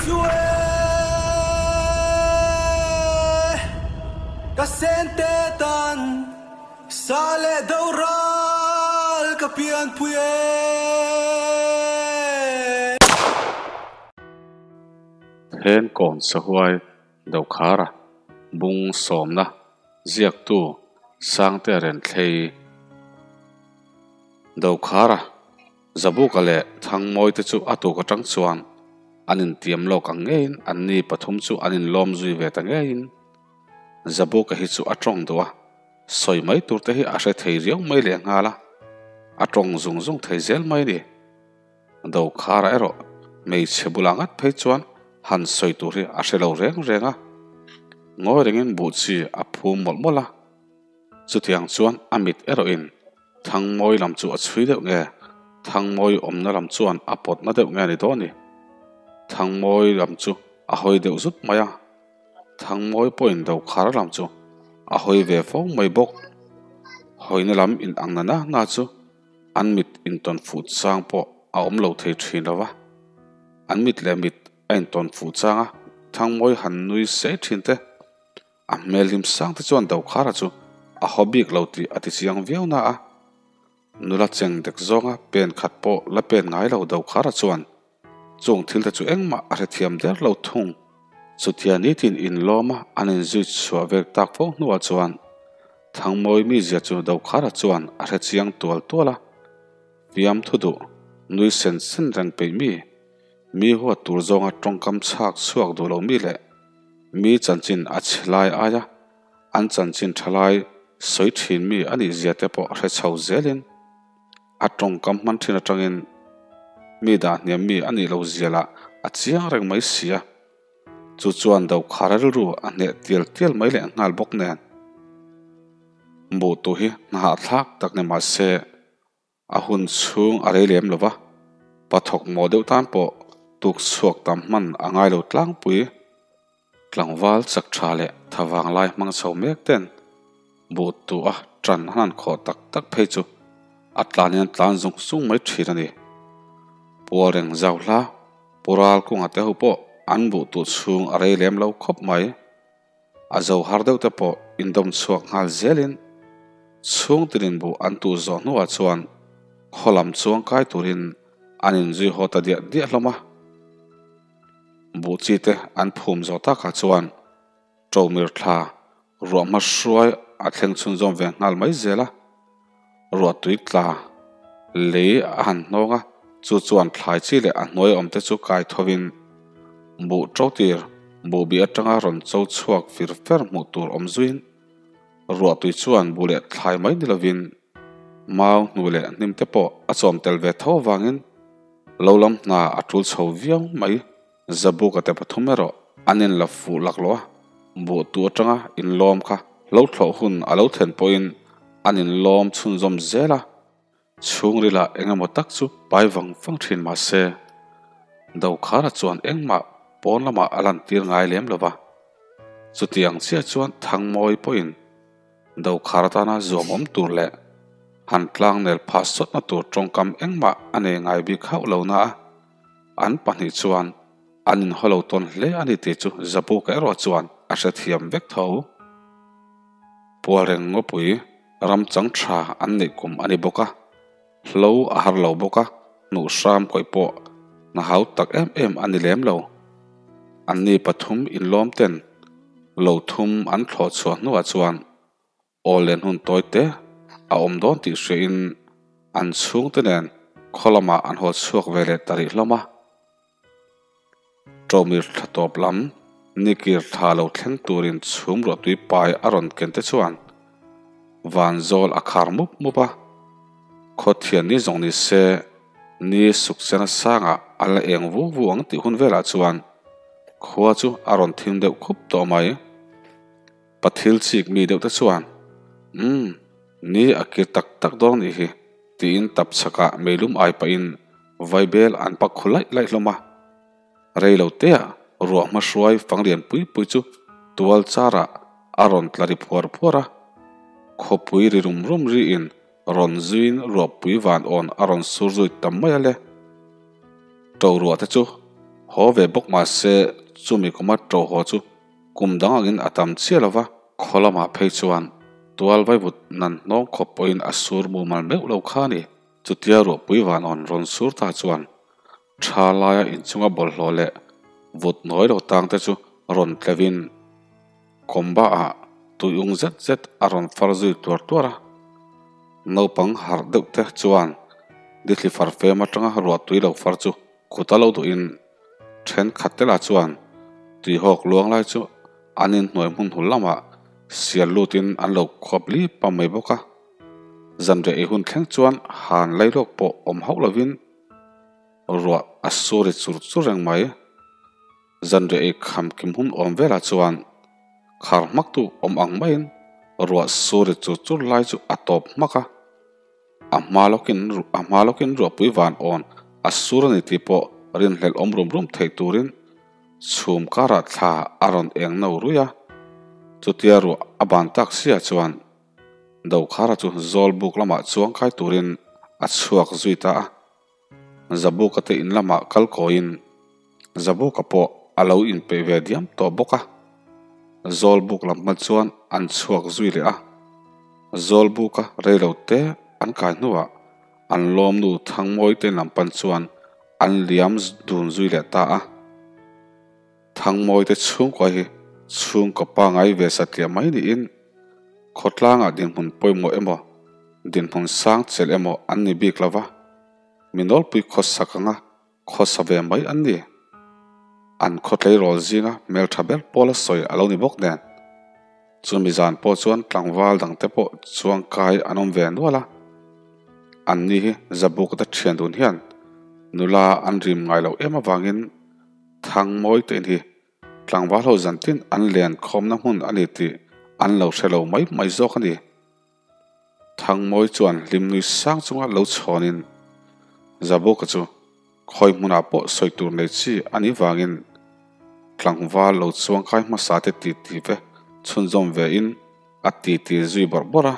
Su e ka sente tan sa leh do ral ka pianpui e. Then kawn sahuai Dokhara bung sawmna ziaktu Sangte Renthlei Dokhara Zabuka leh Thangmawite chu a tuk atang chuan an intiam lawk ang ngeiin anni pathum chu an inlawm zui ve ta ngeiin Zabuka hi chu a tawng duh a, sawi mai tur te hi a hre thei riau mai leh nghal a, a tawng zung zung thei zel mai a ni. Dokhara erawh hmeichhe bulah ngat phei chuan han sawi tur hi a hre lo reng reng a, ngawi rengin buh chi a phum mawlh mawlh a, chutiang chuan a mit erawhin Thangmawi lam chu a chhui deuh nge? Thangmawi awmna lam chuan a pawtna deuh nge ni dawn ni? Thangmawi lam chu a hawi deuh zut mai a, Thangmawi pawhin Dokhara lam chu a hawi ve fo mai bawk. Hawina lam in ang na na na chu an mit intawn fuh chang pawh a awm lo thei thin lo va, an mit leh mit a intawn fuh chang a, Thangmawi han nui sei thin te. A hmel hlim sang te chuan Dokhara chu a haw bik lo tih a ti chiang viau na a, nula cheng dek zawnga pen khat pawh la pen ngai lo Dokhara chuan chung thil te chu engmah a hrethiam der lo thung. Chutia nitin inlawma an inzui chhuah vel tak fo hnuah chuan Thangmawi mizia chu Dokhara chuan a hre chiang tual tual a, fiam thu duh, nui sen sen reng peih mi, mi huat tur zawnga tawngkam chhak chhuak duh lo mi leh Mi chanchin a chhe lai aia an chanchin tha lai sawi thin mi a nih zia te pawh hre chho zelin a tawngkam hman thin atangin mi dah hniam mi a nih lo zia lah a chiang reng mai si a, chu chuan Dokhara rilru a hneh tial tial mai leh nghal bawk nen. Buhtu hi hnahahthlak tak ni mahse A hun chhung a rei lem lo va, pathawk maw deuh tan pawh tuk chhuak tam hman a ngai lo tlangpui. Tlangval chak tha leh tha vang lai hmang chho mek ten buh tu a tan an han khawh tak tak phei chu a tlan in an tlan zung zung mai thin a ni. Pual reng zau hla, Pu Ral Kunga te ho pawh an buh tu chhung a rei lem lo khawp mai. A zo har deuh te pawh indawm chhuak nghal zelin chhung tinin buh an tuh zawh hnuah chuan khaw lam chuang kai turin an inzui haw ta diah diah hlawm a. Buh chi te an phum zawh takah chuan Ṭomir thla ruah hma hruai a thleng chhunzawm ve nghal mai zel a. Ruahtui tla lei a han hnawng a, chu chuan thlai chi leh a hnuai awm te chu kai thovin buh ṭo tir buh bih aṭanga rawn cho chhuak fir fer hmuh tur awm zuiin ruahtui chuan buh leh thlai mai ni lovin mau hnu leh hnim te pawh a chawm tel ve tho avangin lo lam hna a ṭul chho viau mai. Zabuka te pathum erawh an in la fuh laklawh a, buh tu atanga inlawm kha lo thlawh hun a lo thlen pawhin an inlawm chhunzawm zel a, chhungrilah eng emaw tak chu pai vang vang thin mah se, Dokhara chuan engmah pawn lamah a lantir ngai lem lo va, chutiang chiah chuan Thangmawi pawhin Dokhara tana zuam awm tur leh han tlangnel phah sawtna tur tawngkam engmah a nei ngai bik hauh lo na a. An pahnih chuan an inhaw lo tawn hle a ni tih chu Zabuka erawh chuan a hrethiam vek tho. Pualreng ngawpui ram chang tha an neih kum a ni bawk a, hlo a har lo bawk a, hnuh hram kawih pawh hna hau tak em em a ni lem lo. Anni pathum inlawm ten lo thum an thlawh chhuah hnuah chuan Aw len hun tawi te a awm dawn tih hriain an chhungte nen khaw lamah an haw chhuak ve leh ta rih hlawm a. Ṭomir thla tawp lam nikir thla lo thleng turin chhum ruahtui pai a rawn ken te chuan van zawl a khar mup mup a. Khawthian ni zawng ni se ni sukchena sangah a la eng vu vu ang tih hun velah chuan khua chu a rawn thim deuh khup tawh mai. Pathil chik mi deuh te chuan, Umm, ni a kir tak tak dawn nih hi, tiin tap chhakah meilum ai pahin vaibel an pak khu laih laih hlawm a. Rei lo teah ruah hma hruai fang lian pui pui chu tual charah a rawn tla ri phuar phuar a. Khawpui ri rum rum riin rawn zuiin ruahpui van awn a rawn sur zui ta mai a le. Ṭo ruah te chu Haw ve bawk mah se chumi kuma ṭo haw chu kum dang angin a tam chiah lo va, khaw lamah phei chuan tual vaivut nan hnawng khawp pawhin a sur mumal meuh lo kha a ni. Chutia ruahpui vanawn rawn sur ta chuan tha laia inchunga bawlhhlawh leh vut nawi lo tang te chu rawn tlevin kawmba ah tuiung zet zet a rawn far zui tuar tuar a. Naupang harh deuh te chuan dithli far fem atanga ruah tui lo far chu kut a lo duhin thenkhat te lah chuan tuihawk luang lai chu an inhnuai hmun hul lamah sial lutin an lo khuap lip a mai bawk a. Zanriah ei hun thleng chuan han lailawk pawh awm hauh lovin ruah a sur ri chur chur reng mai. Zanriah ei kham kim hun awm velah chuan khar hmaktu awm ang maiin ruah sur ri chur chur lai chu a tawp hmak a. A hma lawkin a hma lawkin ruahpui van awn a sur a ni tih pawh rinhlelh awm rum rum theih turin chhum karah thla a rawn eng no ruih a. Chutia ruah a ban tak siah chuan Dokhara chu Zawlbuk lamah chuang kai turin a chhuak zui ta a. Zabuka te in lamah kal kawiin Zabuka pawh a lo inpeih ve diam tawh bawk a. Zawlbuk lam hma chuan an chhuak zui leh a. Zawlbuka reilo te an kai hnuah an lawmnu Thangmawi te lam pan chuan an liam dun zui leh ta a. Thangmawi te chhungkua hi chhungkaw pangai ve satliah mai niin khawtlangah dinhmun pawimawh emaw, dinhmun sang chelh emaw an ni bik lo va, mi nawlpui khawsak anga khawsa ve mai an ni. An khaw tleirawl zinga hmeltha ber pawla sawi a lo ni bawk nen. Chumi zan pawh chuan tlangval dangte pawh chuangkai an awm ve nual a. Anni hi Zabukata thian dun hian nula an rim ngai loh em avangin Thang mawi tein hi tlangval ho zantin an len khawmna hmun a ni tih an lo hre lo mai mai zawk a ni. Thang mawi chuan hlim nui sang chunga lo chhawnin Zabuka chu khawi hmunah pawh sawi tur nei chi a nih vangin tlangval lo chuangkai hmasa te ti ti ve chhunzawm ve in a ti ti zui bawrh bawrh a.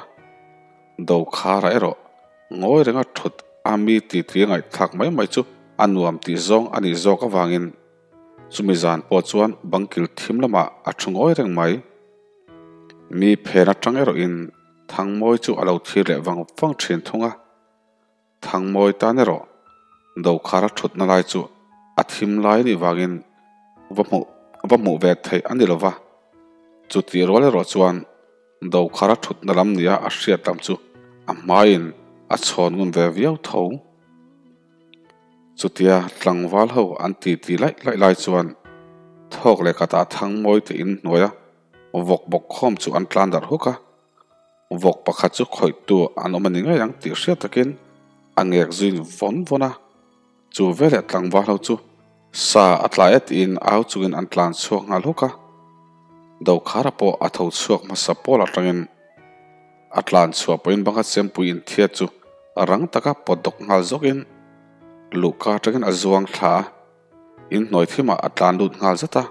Dokhara erawh ngawi renga thut a mi ti ti ngaihthlak mai mai chu a nuam tih zawng a nih zawk avangin chumi zan pawh chuan bangkil thim lamah a thu ngawi reng mai. Mi phen atang erawhin Thangmawi chu a lo thlir leh vang vang thin thung a. Thangmawi tan erawh Dokhara thutna lai chu a thim lai anih vangin va hmuh va hmuh ve theih a ni lova. Chutih rual erawh chuan Dokhara thutna lam nia a hriat lam chu a hmaiin a chhawn ngun ve viau tho. Chutia tlangval ho an titi laih laih lai chuan thawk leh khatah Thangmawi te in hnuaia vawk bawk khawm chu an tlan darh huk a. Vawk pakhat chu khawihtu an awm a ni ngei ang tih hriat takin a ngek zui vawn vawn a. Chu veleh tlangval ho chu sa a tlai e tiin au chungin an tlan chhuak nghal huk a. Dokhara pawh a tho chhuak hmasa pawl atangin a tlan chhuah pawhin banga chempui inthiat chu rang taka pawt dawk nghal zawkin luhka atangin a zuang thla a, inhnuai thimah a tlan lut nghal zat a.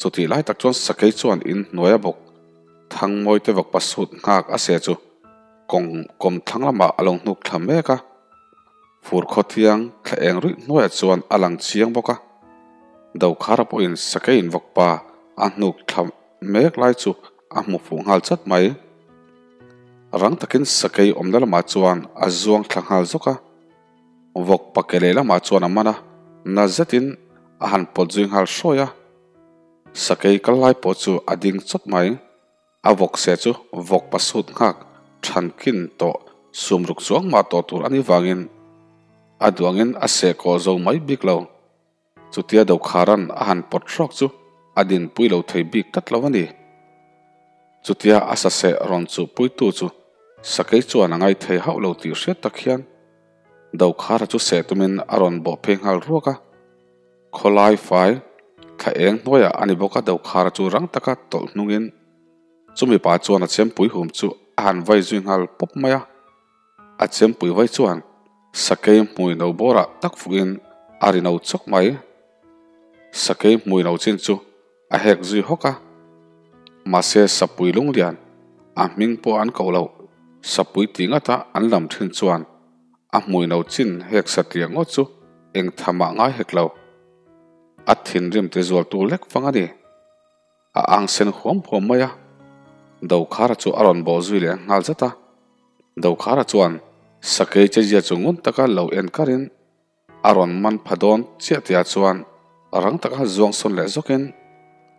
Chutih lai tak chuan sakei chuan in hnuai a bawk Thangmawi te vawk pasut nghak a se chu kawng kawm thlang lamah a lo hnuk thla mek a. Fur khaw thiang thla eng ruih hnuaiah chuan a lang chiang bawk a. Dokhara pawhin sakei in vawkpa a hnuk thla mek lai chu a hmu fuh nghal chat mai. Rang takin sakei awmna lamah chuan a zuang thla nghal zawk a. Vawk pake lehlamah chuan a man a, na zetin a han pawt zui nghal hrawi a. Sakei kal lai pawh chu a ding chawt mai. A vawk se chu vawk pasut nghak thankin tawh sumruk chuang mah tawh tur a nih vangin a duangin a seh kawh zo mai bik lo. Chutia Dokharan a han pawt hrawk chu a dinpui lo thei bik tlat lo a ni. Chutia a saseh rawn chuhpuitu chu sakei chuan a ngai thei hauh lo tih hriat tak hian Dokhara chu seh tumin a rawn bawh phei nghal ruak a. Khawlai fai thla eng hnuaiah a ni bawk a, Dokhara chu rang taka tawlh hnungin chumi pa chuan a chempui hum chu a han vai zui nghal pawp mai a. A chempui vai chuan sakei hmui no bawrah tak fuhin a ri no chawk mai. Sakei hmui no chin chu a hek zui hawk a. Mahse sapui lunglian a hming pawh an koh loh sapui tih ngata an lam thin chuan a hmui no chin hek satliah ngawt chu eng thamah ngai hek lo. A thinrim ti zualtu lek vang a ni. A ang sen huam huam mai a, Dokhara chu a rawn bawh zui leh nghal zat a. Dokhara chuan sakei chezia chu ngun taka lo en karin a rawn man pha dawn chiah tihah chuan rang taka zuang sawn leh zawkin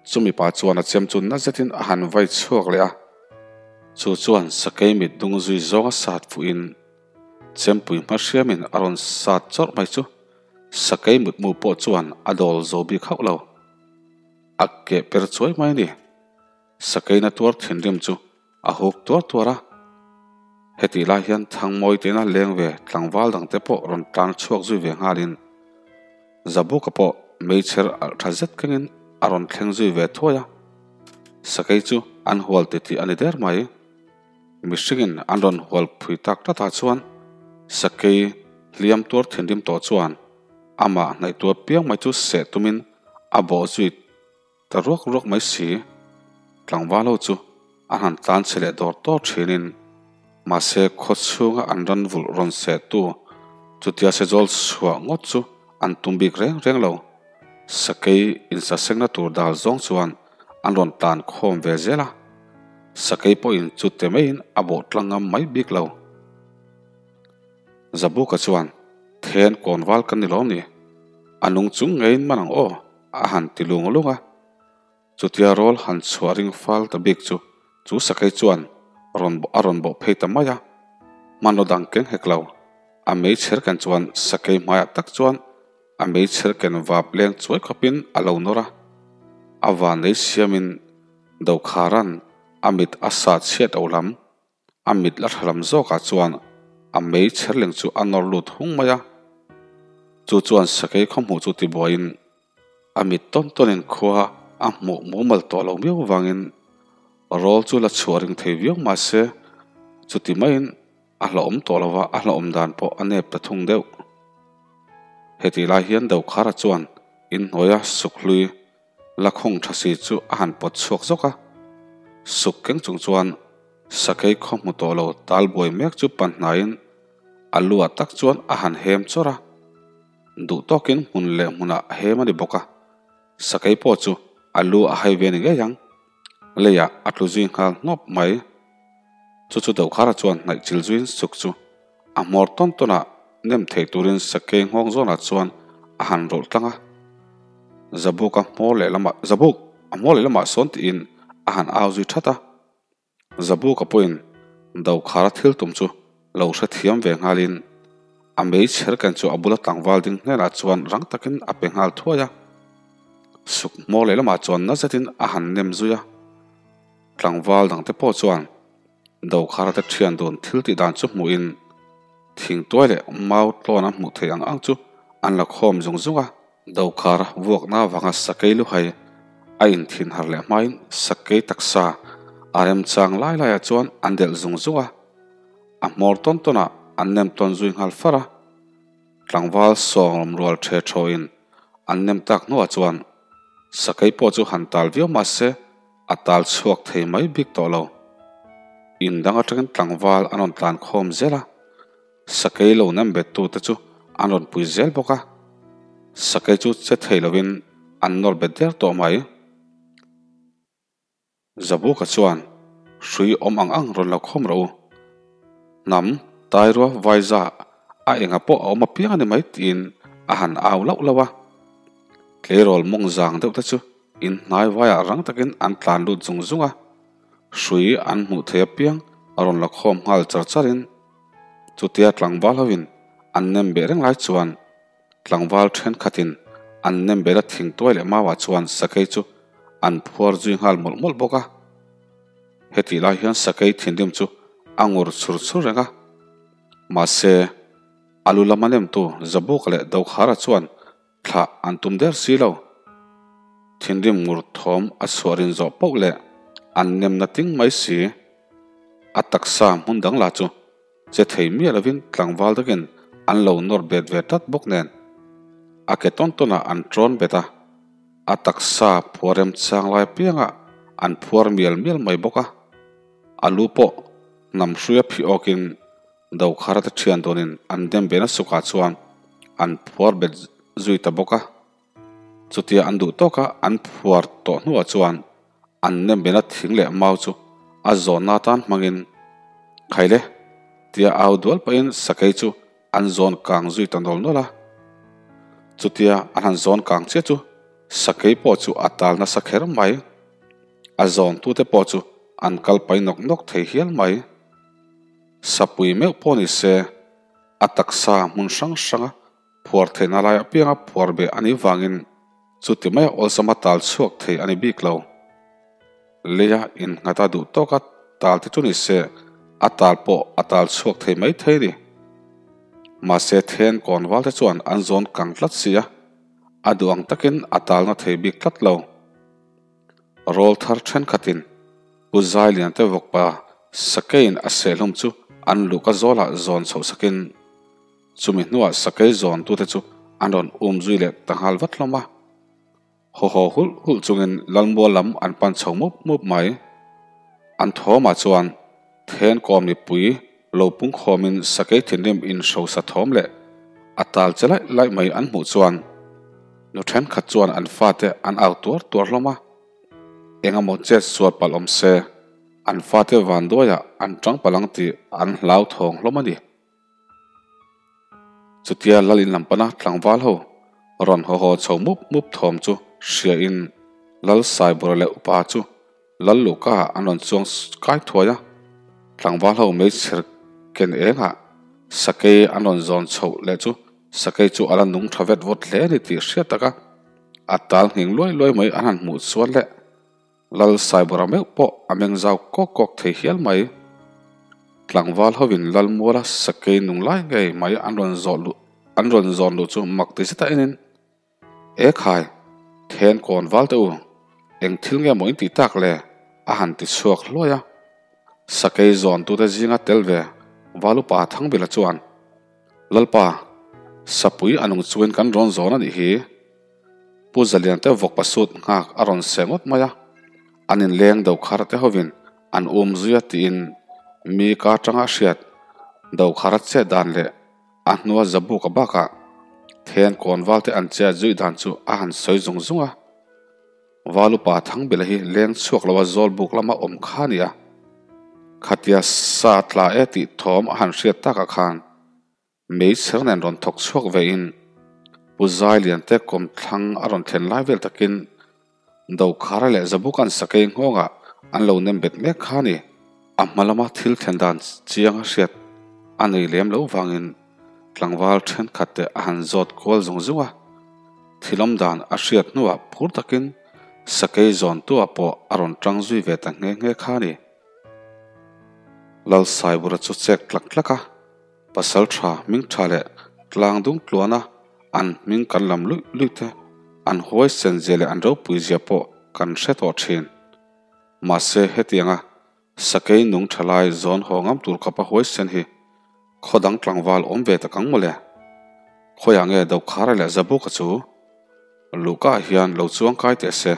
chumi pa chuan a chem chu na zetin a han vai chhuak leh a. Chu chuan sakei mit dung zui zawnga sat fuhin chempui hma hriamin a rawn sat chawrh mai chu sakei mutmu pawh chuan a dawl zo bik hauh lo. A keh per chuai mai a ni. Sakeina tuar thinrim chu a huk tuar tuar a. Hetih lai hian Thangmawi tena leng ve tlangval dangte pawh rawn tlan chhuak zui ve nghalin Zabuka pawh meichher alh tha zet kengin a rawn thleng zui ve thuai a. Sakei chu an hual titih a ni der mai. Mihringin an rawn hual phui tak tlatah chuan sakei hliam tuar thinrim tawh chuan amah hnaihtuah piang mai chu seh tumin a bawh zui ta ruak ruak mai si. Tlangval ho chu an han tlan chhe leh dawr tawr thinin mahse khaw chhunga an ran vulh rawn sehtu chutia sezawl chhuah ngawt chu an tum bik reng reng lo. Sakei insasengna tur dal zawng chuan an rawn tlan khawm ve zel a, sakei pawhin chute maiin a bawh tlang ngam mai bik lo. Zabuka chuan, Then kawnval ka ni lawm ni? A nung chung ngeiin man ang aw, a han ti lung lung a. Chutia rawl han chhuah ring fal ta bik chu chu sakei chuan rawn a rawn bawh phei ta mai a, hmanraw dang keng hek lo. A meichher ken chuan sakei hmaiah tak chuan A meichher ken vap leng chuai khawpin a lo nawr a, a van lei siamin Dokhara'n a mit a sat chhiat o lam, a mit la tha lam zawkah chuan a meichher leng chu a nawr lut hung mai a. Chu chuan sakei khaw hmuh chu tibuaiin a mit tawn tawnin khua a hmuh mumal tawh lo miau vangin rawl chu la chhuah ring thei viau mahse chuti maiin A hlauhawm tawh lo va, a hlauhawm dan pawh a nep ta thung deuh. Hetih lai hian Dokhara chuan inhnuaia suk hlui la khawng tha si chu a han pawt chhuak zawk a. Suk keng chung chuan sakei khaw hmu tawh lo tal buai mek chu pan hnaiin a luah tak chuan a han hem chawrh a. Duh tawkin hmun leh hmunah hem a ni bawk a, sakei pawh chu a lu a hai ve ni ngei ang. Leiah a tlu zui nghal hnawp mai. Chu chu Dokhara chuan hnaih chil zuiin suk chu a hmawr tawn tawn a, nem thei turin sakei nghawng zawnah chuan a han rawlh tlang a. Zabuk a hmawr lehlamah, Zabuk! A hmawr lehlamah sawn tiin a han au zui that a. Zabuka pawhin Dokhara thil tum chu lo hrethiam ve nghalin a meichher ken chu a bula tlangval ding hnenah chuan rang takin a pe nghal thuai a. Suk hmawr lehlamah chuan na zetin a han nem zui a. Tlangval dangte pawh chuan Dokhara te thian dun thil tih dan chu hmuhin thingtuai leh mau tlawn a hmuh theih ang ang chu an la khawm zung zung a. Dokhara vuakna avanga sakei luhai a inthin har leh hmain sakei taksa a remchang lai laiah chuan an delh zung zung a, a hmawr tawn tawnah an nem tawn zui nghal far a. Tlangval sawngrawm rual the thawin an nem tak hnuah chuan sakei pawh chu han tal viau mahse, A tal chhuak thei mai bik tawh lo. In dang atangin tlangval an rawn tlan khawm zel a, sakei lo nem bet tute chu an rawn pui zel bawk a. Sakei chu che thei lovin an nawr bet der tawh mai. Zabuka chuan hrui awm ang ang rawn lo khawm rawh u. Hnam, Tairua, Vaiza a enga pawh a awm apiang a ni mai tiin a han au lauh lauh a. Tleirawl mawng zang deuh te chu In hnai vaiah rang takin an tlan lut zung zung a, hrui an hmuh thei apiang a rawn la khawm nghal char charin chutia tlangval hoin an nem beh reng lai chuan tlangval thenkhatin an nem beh la thingtuai leh mauah chuan sakei chu an phuar zui nghal mawlh mawlh bawk a. Hetih lai hian sakei thinrim chu a ngur chhur chhur reng a, mahse a lu lama nemtu Zabuka leh Dokhara chuan Thlah an tum der si lo. Thinrim ngur thawm a chhuah rin zawh poh leh an nemna ting mai si. A taksa hmun dang lah chu che thei miah lovin tlangval takin an lo nawr bet ve tlat bawk nen a ke tawn tawnah an ṭawn bet a, a taksa phuar remchang lai apiangah an phuar mial mial mai bawk a, a lu pawh hnam hruia phih awkin Dokhara te thian dawnin an dem ve na sukah chuan an phuar bet zui ta bawk a. Chutia an duh tawka an phuar tawh hnuah chuan an nem bena thing leh mau chu a zawnna atan hmangin Khaile tia au dual pahin sakei chu an zawn kang zui ta nawl nawl a. Chutia an han zawn kang chiah chu sakei pawh chu a tal nasa kher mai. A zawntute pawh chu an kal pai nawk nawk thei hial mai. Sapui meuh pawh ni se, a taksa hmun hrang hranga phuar theihna lai apianga phuar beh a nih vangin chuti maia awlsama tal chhuak thei a ni bik lo. Leia innghat a duh tawka tal te chu ni se, a tal pawh a tal chhuak thei mai thei a ni. Mahse then kawnval te chuan an zawn kang tlat si a, a duh ang takin a talna thei bik tlat lo. Rawl thar thenkhatin Pu Zailiante vawkpa Sakeiin a sehlawm chu an luhka zawlah zawn chhoh sakin chumi hnuah Sakei zawntute chu an rawn um zui leh ta nghal vat hlawm a. Haw haw hulh hulh chungin Lalmual lam an pan chho mup mup mai. An thawmah chuan then kawm mipui lo pungkhawmin Sakei thinrim inhrosa thawm leh a tal che laih laih mai an hmuh chuan nu thenkhat chuan an fate an au tuar tuar hlawm a. Engemaw chet sual palh awm se, an fate vanduaiah an tang palh ang tih an hlauthawng hlawm a ni. Chutia lal in lam pana tlangval ho rawn haw haw chho mup mup thawm chu hria in lal Saibawra leh upa chu lal luhka ah an rawn chuang kai thuai a. Tlangval ho meichher ken eng ah sakei an rawn zawn chhoh leh chu sakei chu a la nung tha vet vawt hle a ni tih hriat tak a, a tal nghing luai luai mai an han hmuh chuan leh Lal Saibawra meuh pawh a meng zau kawk kawk thei hial mai. Tlangval hovin Lal Muala sakei nung lai ngei mai an rawn zawh luh an rawn zawn luh chu mak ti zeta enin, E khai, then kawn val teh u, eng thil nge maw in tih tak le? a han ti chhuak hluai a. Sakei zawntute zinga tel ve Valupa Thangbila chuan, Lalpa, sapui a nung chungin kan rawn zawn a nih hi. Pu Zalian te vawk pasut nghak a rawn se ngawt mai a, an inleng Dokhar te hovin an um zui a tiin mi ka atanga a hriat Dokhar a chet dan leh a hnua Zabuka bakah then kawnval te an chet zui dan chu a han sawi zung zung a. Valupa Thangbila hi leng chhuak loa Zawlbuk lama awm kha a ni a, khatia sa tla e tih thawm a han hriat takah khan Meichher nen rawn thawk chhuak ve in Pu Zailiante kawmthlang a rawn thlen lai vel takin Dokhara leh Zabukan sakei nghawngah an lo nem bet mek kha a ni. A hma lama thil thlen dan chiang a hriat a nei lem loh vangin tlangval thenkhat te a han zawt kual zung zung a. Thil awm dan a hriat hnuah phur takin sakei zawntuah pawh a rawn tang zui ve ta nghe nghe kha a ni. Lal Saibura chu chek tlak tlak a. Pasal tha hming tha leh tlang dung tluana an hming kan lam luih luih te, an huaisen zia leh an ropui zia pawh kan hre tawh thin. Mahse hetianga sakei nung tha lai zawn haw ngam tur khawpa huaisen hi khaw dang tlangval awm ve tak ang mawle. Khawiah nge Dokhara leh Zabuka chu Luhka ah hian lo chuang kai teh se.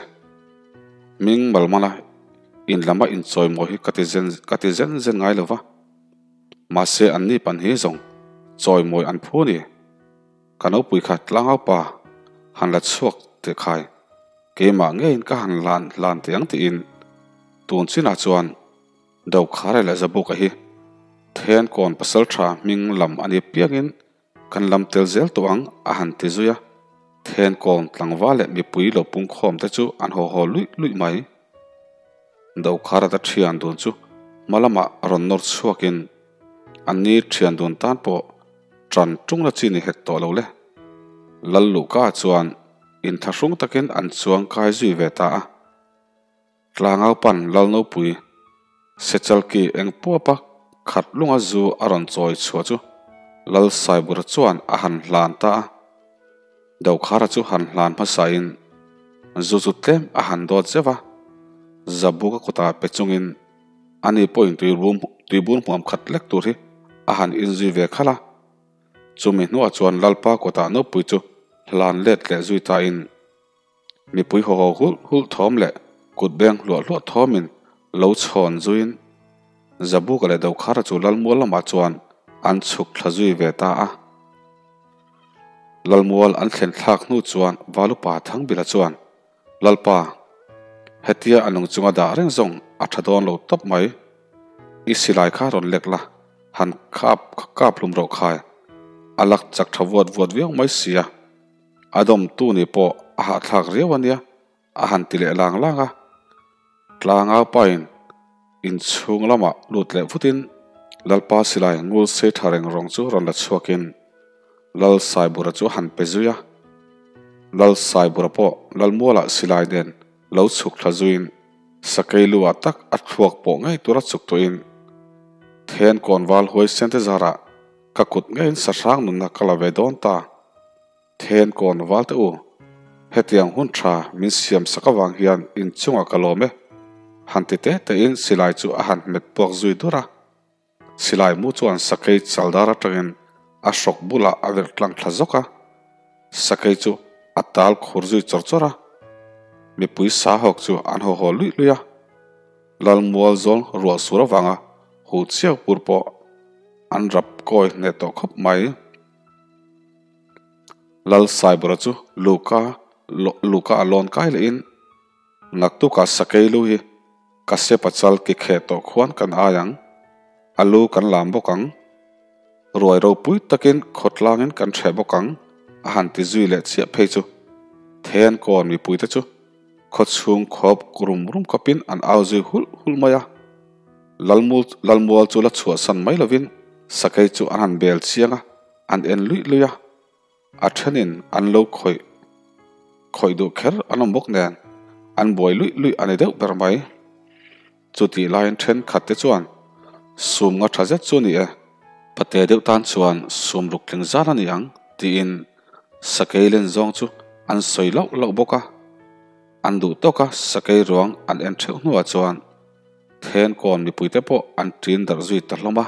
Hming malmala in lama inchawimawi hi ka ti zen ka ti zen zen ngai lova. Mahse an ni pan hi zawng chawimawi an phu ni. Ka nopui kha tlangau pa han la chhuak teh khai, keimah ngeiin ka han lan hlan teh ang tiin tun chinah chuan Dokhara leh Zabuka hi Thenkawn pasaltha hming lam a ni piangin kan lam tel zel tawh ang a han ti zui a. Thenkawn tlangval leh mipui lo pungkhawm te chu an haw haw luih luih mai. Dokhara te thian dun chu hma lamah rawn nawr chhuakin an ni thian dun tan pawh tan tung la chi ni hek tawh lo le. Lal Luhka chuan inthahrung takin an chuang kai zui ve ta a. Tlangau pan Lal Nopui Sechalki eng puapa khat lunga zu a rawn chawi chhuah chu Lal Saibura chuan a han hlan ta a. Dokhara chu han hlan hmasain zu chu tlem a han dawt zeuh a, Zabuka kutah pe chungin ani pawhin tuibur hmuam khat lek tur hi a han inzui ve khalh a. Chumi hnuah chuan Lalpa kutah nopui chu hlan let leh zui tain mipui haw haw hulh hulh thawm leh kut beng hluah hluah thawmin lo chhawn zuiin Zabuka leh Dokhara chu Lalmual lamah chuan an chhuk thla zui ve ta a. Lalmual an thlen thlak hnu chuan Valupa Thangbila chuan, Lalpa, hetia a nung chunga dah reng zawng a tha dawn lo tawp mai. I silai kha rawn lek la, han kap kap hlum rawh khai. A lak chak tha vuat vuat viau mai sia. A dawmtu ni pawh a hahthlak riau a nia, a han ti leh lang lang a. Tlangau pain inchhung lamah lut leh vutin Lalpa silai ngul sei tha reng rawng chu rawn la chhuakin Lal Saibura chu a han pe zui a. Lal Saibura pawh Lalmualah silai nen lo chhuk thla zuiin sakei lu ah tak a thluak pawh ngei tura chuk tawhin Then kawnval huaisen te zarah ka kut ngeiin sahrang nunna ka la ve dawn ta. Then kawn val teh u, hetiang hun tha min siam sak avang hian inchungah ka lawm e. Han ti te tein silai chu a han hmet puak zui dur a. Silai mu chuan sakei chaldar atangin a hrawk bulah a verh tlang thla zawk a. Sakei chu a tal khur zui chawr chawr a. Mipui sa hawk chu an haw haw luih luih a. Lalmual zawl ruah sur avanga huh chiau pur pawh an rap kawi hneh tawh khawp mai. Lal Saibura chu Luka Luka a lawn kai lehin Naktuka sakei lu hi ka sepa chal ki kheh tawh khuan kan ai ang, a lu kan lam bawk ang, ruai ropui takin khawtlangin kan hreh bawk ang a han ti zui leh chiah phei chu Then kawn mipuite chu khawchhung khawp rum rum khawpin an au zui hulh hulh mai a. Lalmual chu la chhuahsan mai lovin sakei chu an han bel chiang a. An en luih luih a, a thenin an lo khawih khawih duh kher an awm bawk nen an buai luih luih a ni deuh ber mai. Chutih laiin thenkhat te chuan sum nga tha zet chu a ni e, pate deuh tan chuan sum ruk tling zan a ni ang tiin sakei len zawng chu an sawi lauh lauh bawk a. An duh tawk a sakei ruang an en theuh hnuah chuan thenkawn mipuite pawh an ṭin darh zui ta hlawm a.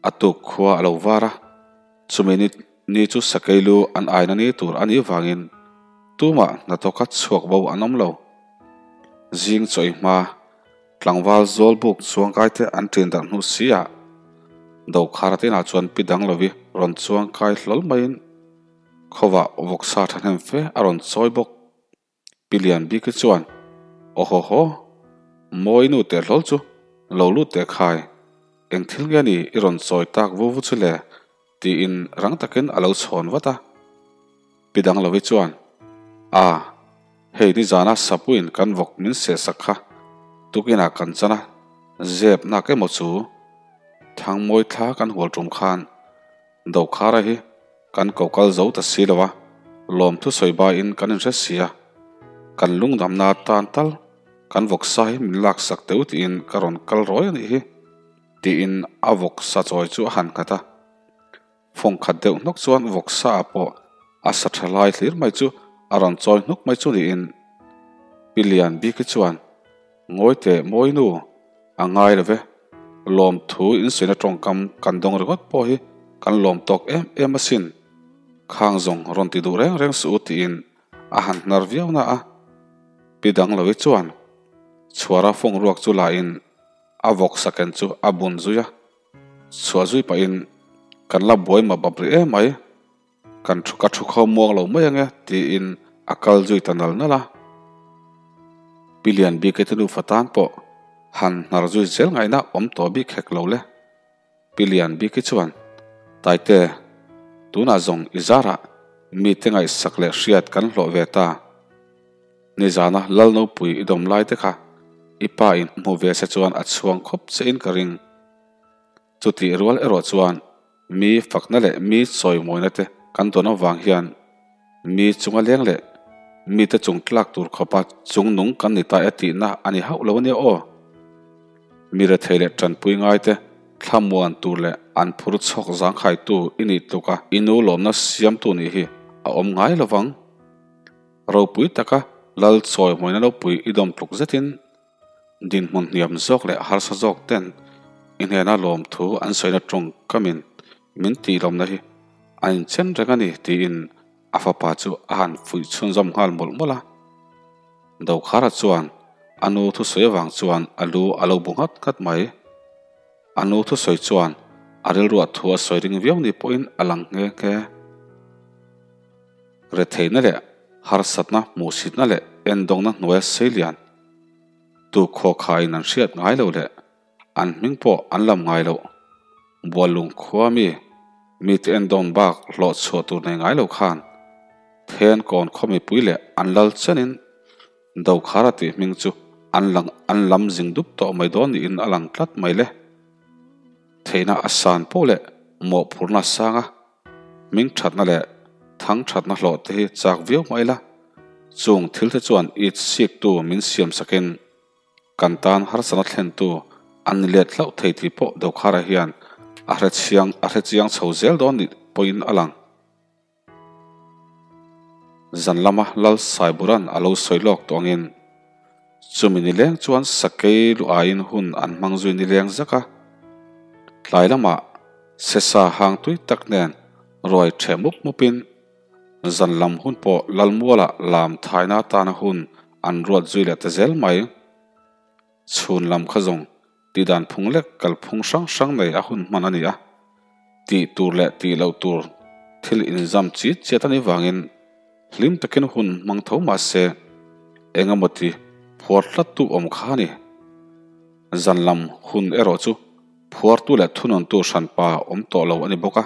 A tuk khua a lo var a, chumi ni ni chu sakei lu an aina ni tur a nih vangin tumah hnathawka chhuak bo an awm lo. Zing chawi hma tlangval zawl buk chuangkai te an ṭin darh hnu si ah Dokhara te inah chuan pi dang lovi rawn chuangkai hlawl maiin khawah vawksa thahnem fe a rawn chawi bawk. Pi Lian bik hi chuan, Aw haw haw, mawi nu teh hlawl chu lo lut teh khai, eng thil nge ni i rawn chawi tak vu vu chu le? tiin rang takin a lo chhawn vat a. Pi Danglovi chuan, A, hei nizana sapuiin kan vawk min seh sak kha tukinah kan chan a, zep nak emaw chu Thangmawi thla kan hual tum khan Dokhara hi kan ko kal zo ta si lo a, lawmthu sawi baiin kan inhre si a, kan lungdamna tan tal kan vawksa hi min laksak teuh tiin ka rawn kal rawi a nih hi, tiin a vawksa chawi chu a han nghat a. Fawng khat deuh hnawk chuan vawksa ah pawh a sa tha lai hlir mai chu a rawn chawi hnuk mai chu niin Pi Lian bik hi chuan Ngawi teh mawi nu, a ngai lo ve. Lawmthu insuihna tawngkam kan dawng ringawt pawh hi kan lawm tawk em em asin. Khang zawng rawn ti duh reng reng suh u tiin a han hnar viau na a. Pi dang lo hi chuan chhuara fawng ruak chu la in a vawk saken chu a bun zui a. Chhuah zui pahin kan la buai map map rih em mai. Kan thu ka thu kho muang lo mai ange tiin a kal zui ta nal nal a. Pi Lian bik te nufa tan pawh han hnar zui zel ngaihna awm tawh bik hek lo le. Pi Lian bik hi chuan, Taite, tunah zawng i zarah mite ngaihsak leh hriat kan hlawh ve ta. Nizana Lalnopui i dawm lai te kha i pa in hmu ve se chuan a chhuang khawp che in ka ring. Chutih rual erawh chuan Mi fakna leh mi chawimawina te kan dawn avang hian mi chunga leng leh mite chung tlak tur khawpa chung nung kan ni ta e tihna a ni hauh lo a nia aw. Mi rethei leh tanpui ngai te thlamuan tur leh an phur chhawk zangkhaitu i nih tluka i nu lawmna siamtu nih hi a awm ngai lovang. Ropui taka lal chawimawina lopui i dawm tluk zetin Dinhmun hniam zawk leh harsa zawk ten i hnena lawmthu an sawina tawngkamin min tih lawmna hi a inchen reng a ni tiin a fapa chu a han fuih chhunzawm nghal mawlh mawlh a. Dokhara chuan a nu thusawi avang chuan a lu a lo bu nghat nghat mai. A nu thusawi chuan a rilruah thu a sawi ring viau ni pawhin a lang nghe nghe. Retheihna leh harsatna, hmuhsitna leh endawngna hnuaia seilian tu khawkhain an hriat ngai lo leh an hming pawh an lam ngai loh. Buallung khua mi, mite endawn bak hlawh chhuah tur nei ngai lo khan then kawn khaw mipui leh an lal chenin Dokhara tih hming chu an lang an lam zing dup tawh mai dawn niin a lang tlat mai le. Theihna a san poh leh mawhphurhna a sang a, hming thatna leh thang thatna hlawh te hi chak viau mai la, chung thil te chuan it siktu min siam sakin kan tan harsatna thlentu an ni let hlauh thei tih pawh Dokhara hian a hrechiang a hrechiang chho zel dawn nih pawhin a lang. Zan lama Lal Saiburan a lo sawi lawk tawh angin chumi nileng chuan sakei lu aiin hun an hmang zui nileng zak a. Tlai lamah sesa hang tui tak nen ruai ṭheh mup mupin zan lam hun pawh Lalmualah lam thaina atana hun an ruat zui leh ta zel mai. Chhun lam kha zawng tihdan phung lek kalphung hrang hrang nei a hun hman a ni a, tih tur leh tih loh tur thil inzam chit chiat a nih vangin hlim takin hun hmang tho mah se eng emaw ti phuar tlattu awm kha a ni. Zan lam hun erawh chu phuartu leh thununtu hranpa awm tawh lo a ni bawk a,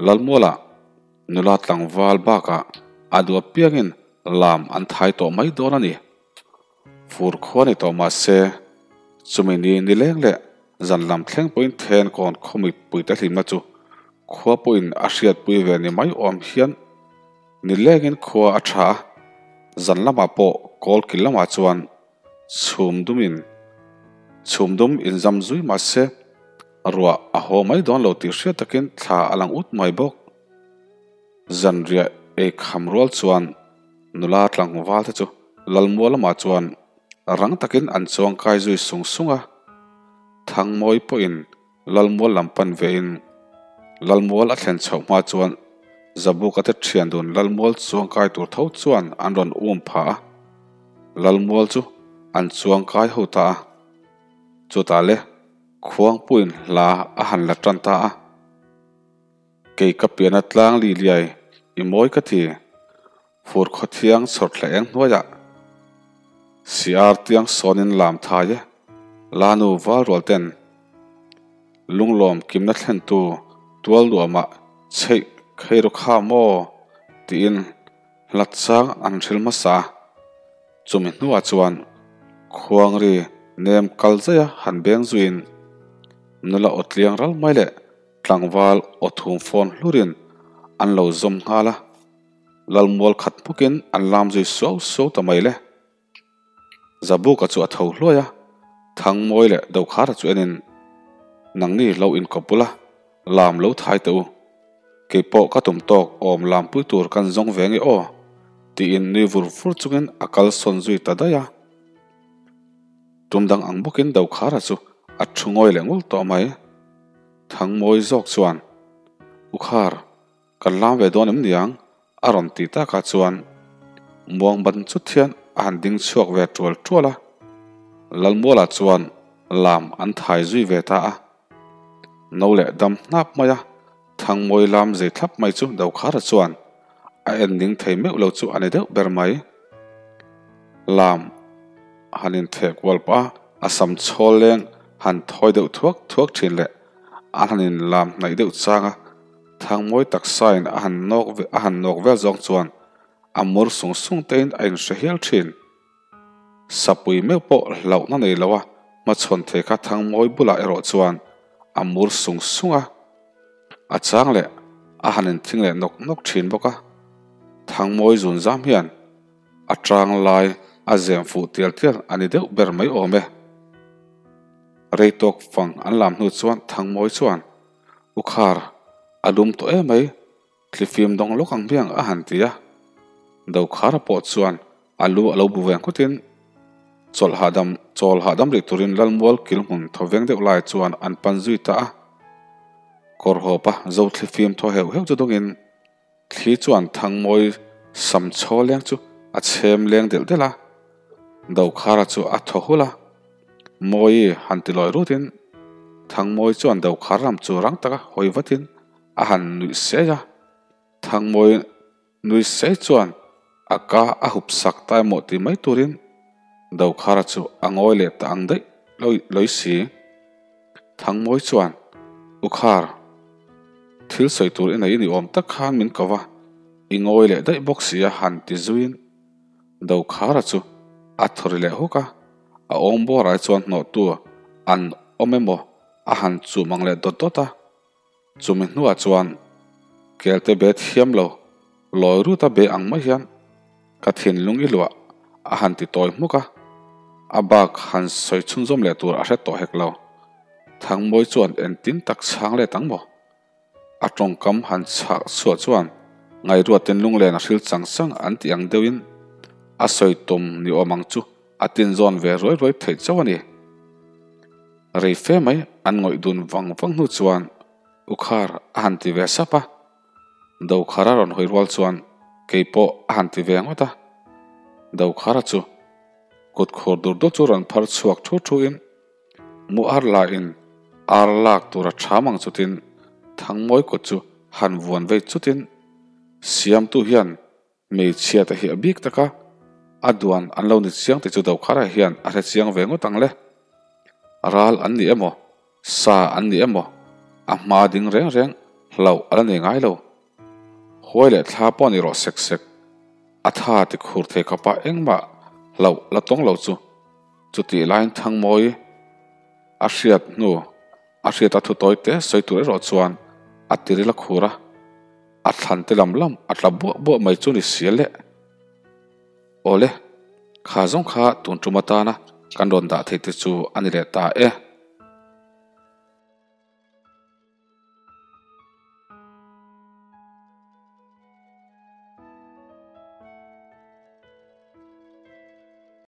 Lalmualah nula tlangval bakah a duh apiangin lam an thai tawh mai dawn a ni. Fur khua ni tawh mah se, chumi ni nileng leh zan lam thleng pawhin then kawn khaw mipuite hlimna chu khua pawhin a hriatpui ve ni mai awm hian nilengin khua a tha a, zan lamah pawh kawl kil lamah chuan chhum dumin chhum dum inzam zui mah se ruah a haw mai dawn lo tih hriat takin thla a lang ut mai bawk. Zanriah ei kham rual chuan Nula tlangval te chu Lalmual lamah chuan rang takin an chuang kai zui sung sung a. Thangmawi pawhin Lalmual lam pan vein Lalmual a thlen chhoh hma chuan Zabuka te thian dun Lalmual chuang kai tur tho chuan an rawn um pha a. Lalmual chu an chuang kai ho ta a. Chutah le Khuangpuiin hla a han la tan ta a. Kei ka pian a tlang li liai i mawi ka ti. Fur khaw thiang chhawr thla eng hnuaiah CR tiang sawnin lam thai e, Lanu val rual ten lunglawm kimna thlentu tual nuamah chheih khei ru kha maw tiin hlat chang an hril hmasa a. Chumi hnuah chuan khuangri nem kal zaia han beng zuiin nula aw tliang ral mai leh Tlangval aw thum phone hlurin an lo zawm nghal a, Lalmual khat hmukin an lam zui suau suau ta mai le. Zabuka chu a tho hluai a, Thangmawi leh Dokhara chu enin, Nangni lo inkawp bula lam lo thai teh u, keipawh ka tum tawk awm lampui tur kan zawng ve nge aw, tiin nui vur vur chungin a kal sawn zui ta daih a. Tum dang ang bawkin Dokhara chu a thu ngawi leh ngul tawh mai. Thangmawi zawk chuan, U Khar, kan lam ve dawn em niang? a rawn ti takah chuan muang ban chut hian a han ding chhuak ve tual tual a. Lalmualah chuan lam an thai zui ve ta a. No leh dam hnap mai a, Thangmawi lam zei thlap mai chu Dokhara chuan a en ning thei meuh lo chu a ni deuh ber mai. Lam han intheh kual pah a, a sam chhawl leng han thawi deuh thuak thuak thin leh a han in lam hnaih deuh chang a, thangmawi taksain a han nawk a han nawk vel zawng chuan a mur sung sung tein a inhre hial thin. Sapui meuh pawh hlauhna nei lo a hmachhawn thei kha thangmawi bulah erawh chuan a mur sung sung a, a chang leh a han inthing leh nawk nawk thin bawk a, thangmawi zun zam hian A tang lai a zem fuh tial tial a ni deuh ber mai awm e. Rei tawk fang an lam hnu chuan Thangmawi chuan, U Khar, a lum tawh em mai, thlifim dawng lawk ang biang a han ti a. Dokhara pawh chuan a lu a lo bu ve nghutin chawlh hahdam chawl hahdam rih turin Lalmual kilhmun thawveng deuh lai chuan an pan zui ta a. Kawrhawpa zo thlifim thaw heuh heuh chu dawngin Thli chuan Thangmawi sam chhaw leng chu a chhem leng delh delh a, Dokhara chu a thaw hulh a. Mawi han ti lawi rutin Thangmawi chuan Dokhar lam chu rang taka hawi vatin a han nuih sei a. Thangmawi. Nui sei chuan a ka a hup sak ta emaw tih mai turin Dokhara chu a ngawi leh ta ang daih lawi si. Thangmawi chuan, U Khar, thil sawi tur i nei ni awm tak khan min ko va, i ngawi leh daih bawk si a han ti zuiin Dokhara chu a thaw ri leh huk a, a awm bawr ai chuan hnawhtu an awm emaw a han chum ang leh dawt dawt a. Chumi hnuah chuan kelte be thiam lo lawi rut a be ang mai hian ka thinlung i luah a han ti tawi hmuk a, a bak han sawi chhunzawm leh tur a hre tawh hek lo. Thangmawi chuan entin tak chhang let ang maw? A tawngkam han chhah chhuah chuan ngaihruatin lunglen a hril chang chang an tih ang deuhin a sawi tum ni awm ang chu a tinzawn ve ruai ruai theih chauh a ni. Rei fe mai an ngawih dun vang vang hnu chuan U Khar a han ti ve sap a, Dokhara rawn hawi rual chuan kei pawh a han ti ve ngawt a. Dokhara chu kut khur dur dur chu rawn phar chhuak thu thu in mu ar la in ar lak tur a tham ang chutin Thangmawi kut chu han vuan vei chutin Siamtu hian Hmeichhia te hi a bik tak a, a duan an lo ni chiang tih chu Dokhara hian a hre chiang ve ngawt ang le. Ral an ni emaw, sa an ni emaw, a hma ding reng reng hlauh a la nei ngai lo. Huai leh thla pawh ni rawh sek sek, a tha ti khur thei khawpa engmah hlauh la tawng lo chu. Chutih laiin Thangmawi a hriat hnu a hriat a thu tawi te sawi tur erawh chuan a tiril a khur a. A thlan te lam lam a tla buah buah mai chu ni sia le. Awle, kha zawng kha tun tum atana kan rawn dah theih te chu a ni leh ta e.